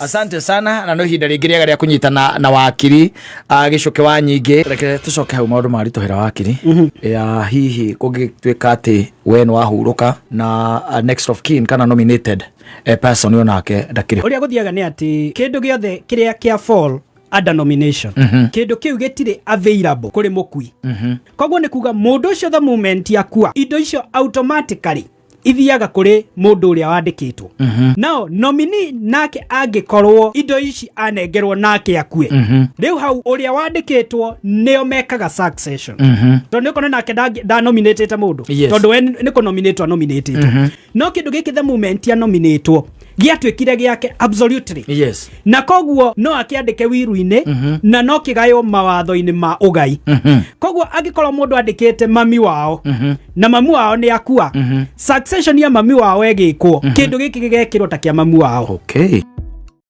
Asante sana, na no ihinda rĩngĩ rĩega rĩa kũnyitana na wakiri Gĩcũkĩ wa Nyingĩ. Reke tũcoke hau maũndũ maritũhĩra wakiri ya hihi kũngĩtuĩka atĩ we nĩ wahurũka na next of kin kana nominated person onake ndakĩrĩ. Ũrĩa gũthiaga nĩ atĩ kĩndũ gĩothe kĩrĩa kĩa fall under nomination, kĩndũ kĩu gĩtirĩ available kũrĩ mũkui. Koguo nĩ kuga mũndũ ũcio the moment akua, indo icio automatically ithiaga kũrĩ mũndũ ũrĩa wandĩkĩtwo. Nao nominee nake angĩkorwo indo ici anengerwo nake akue, rĩu hau ũrĩa wandĩkĩtwo nĩo mekaga succession, tondũ nĩ ũkona nake ndanominatĩte mũndũ, tondũ we nĩ kũnominatwo anominatĩtwo, no kĩndũ gĩkĩ the moment anominatwo gĩatuĩkire gĩake absolutely. Na koguo no akĩandĩke wiru-inĩ na no kĩgaywo mawatho-inĩ ma ũgai. Koguo angĩkorwo mũndũ andĩkĩte mami wao na mami wao nĩ akua, succession ya mami wao ĩgĩkwo, kĩndũ gĩkĩ gĩgekĩrwo ta kĩa mami wao. Okay.